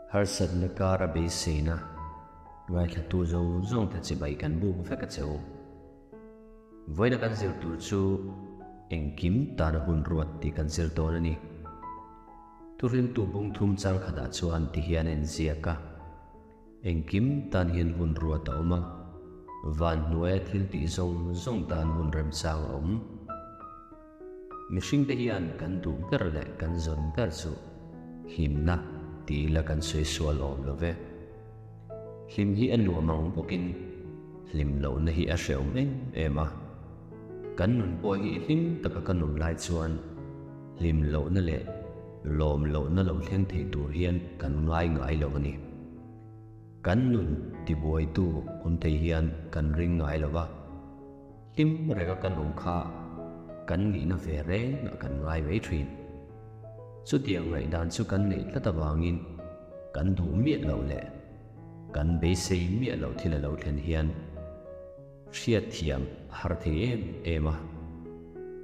Harsatna kara beiseina ngaithlatu zawng zawngte chibai kan buk vek a che u. Vawiina kan zir tur chu engkim tana hun ruat tih kan zir dawn a ni. Thuhriltu bung thum chang khatah chuan ti hian a inziak a, Engkim tan hian hun ruat a awm a, van hnuaia thil tih zawng zawng tan hun remchang a awm. Mihringte hian kan duh ber leh kan zawn ber chu hlimna ti ila kan sawi sual awm lo ve. Hlim hi a nuam ang bawkin hlim lohna hi a hrehawm em em a. Kan nun pawh hi hlim taka ka nun lai chuan hlim lohna leh lawm lohna lo thleng thei tur hian kan ngai ngai lo a ni. Kan nun tibuaitu awm thei hian kan ring ngai lo va. Hlim renga kan awm kha kan nihna ve reng ah kan ngai mai thin. Chutiang ngaihdan chu kan neih tlat avangin kan duh miah loh leh kan beisei miah loh thil a lo thlen hian hriatthiam a har thei em em a,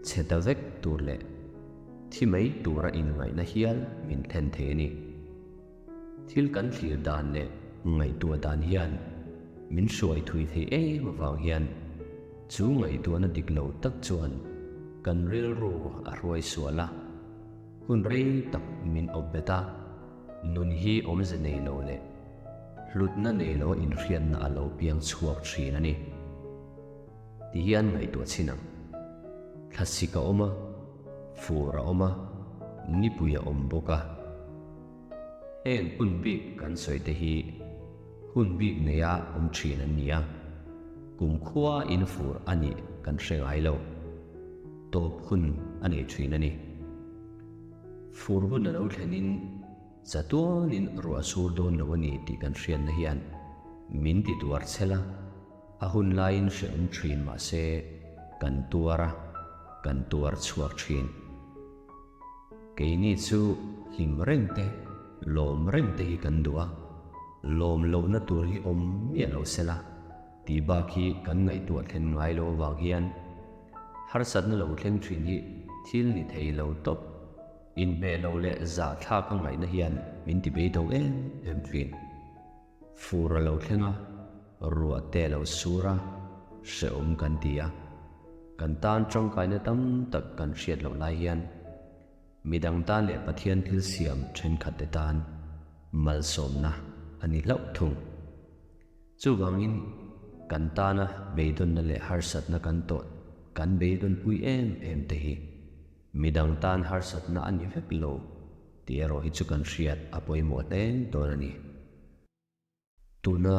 chhe ta vek tur leh thi mai tura inngaihna hial min thlen thei a ni. Thil kan thlir dan leh ngaihtuah dan hian min hruai thui thei em avang hian chu ngaihtuahna dik lo tak chuan kan rilru a hruai sual a, hun rei tak min awp bet a, nun hi awmze nei lo leh hlutna nei lo inhriatna a lo piang chhuak thin a ni. Ti hian ngaihtuah chhin ang. Thlasik a awm a, fur a awm a, nipui a awm bawk a. Heng hun bik kan sawi te hi hun bik neia awm thin an ni a, kumkhua in fur a nih kan hre ngai lo. Tawp hun a nei thin a ni. Fur hun a lo thlenin chatuanin ruah sur dawn lo a ni tih kan hriatna hian min ti tuar chhel a, a hun laiin hrehawm thin mahse kan tuar a, kan tuar chhuak thin. Keini chu hlim reng te, lawm reng te hi kan duh a, lawm lohna tur hi awm miah lo sela tih bak hi kan ngaihtuah thlen ngai lo avang hian harsatna lo thleng thin hi thil ni thei lo tawp, inhmeh lo leh zahthlak a ngaihna hian min ti beidawng em em thin. Fur a lo thleng a, ruah te a lo sur a, hrehawm kan ti a. Kan tan tangkaina tam tak kan hriat loh lai hian midang tan leh Pathian thil siam thenkhatte tan malsawmna a ni hlauh thung. Chuvangin kan tana beidawnna leh harsatna kan tawh kan beidawnpui em em te hi midang tan harsatna a ni vek lo. Tih erawh hi chu kan hriat a pawimawh hle dawn a ni. Tuna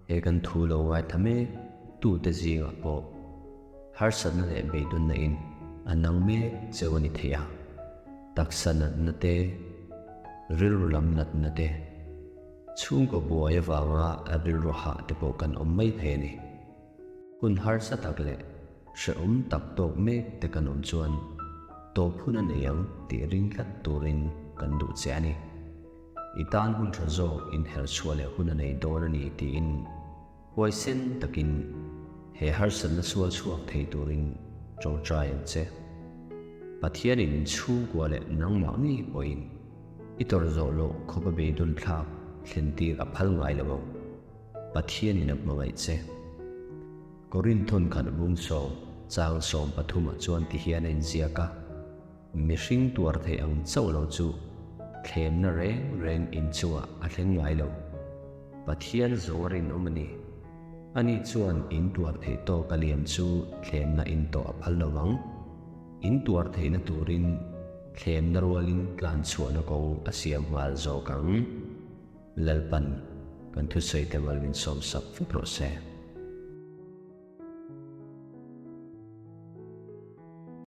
he kan thu lo ngaithla mek tute zingah pawh harsatna leh beidawnna in a nang mek cheu a ni thei a, taksa natna te, rilru lam natna te, chhungkaw buai avanga rilru hah te pawh kan awm mai thei a ni. Hun harsa tak leh hrehawm tak tawk mek te kan awm chuan tawp hun a nei ang tih ring tlat turin kan duh che a ni. I tan hun tha zawk inher chhuah leh hun a nei dawn a ni tiin huaisen takin he harsatna sual chhuak thei turin tawngtai ang che. Pathianin inchhungkua leh nangmah ngei pawhin i tawrh zawh loh khawp a beidawn thlak thlen tir a phal ngai lo ang. Pathianin a hmangaih che. Korinthon khat bung sawm, chang 13 ah chuan ti hian a inziak a, Mihring tuar theih ang chauh lo chu thlemna reng reng inchungah a thleng ngai lo. Pathian zawng a rinawm a ni. Ani chuan in tuar theih tawk a liam chu thlemna in tawh a phal lo vang. In tuar theihna turin thlemna rualin tlanchhuahna kawng a siam nghal zawk ang. Lalpan kan thusawi te mal min sawmsak vek rawh se.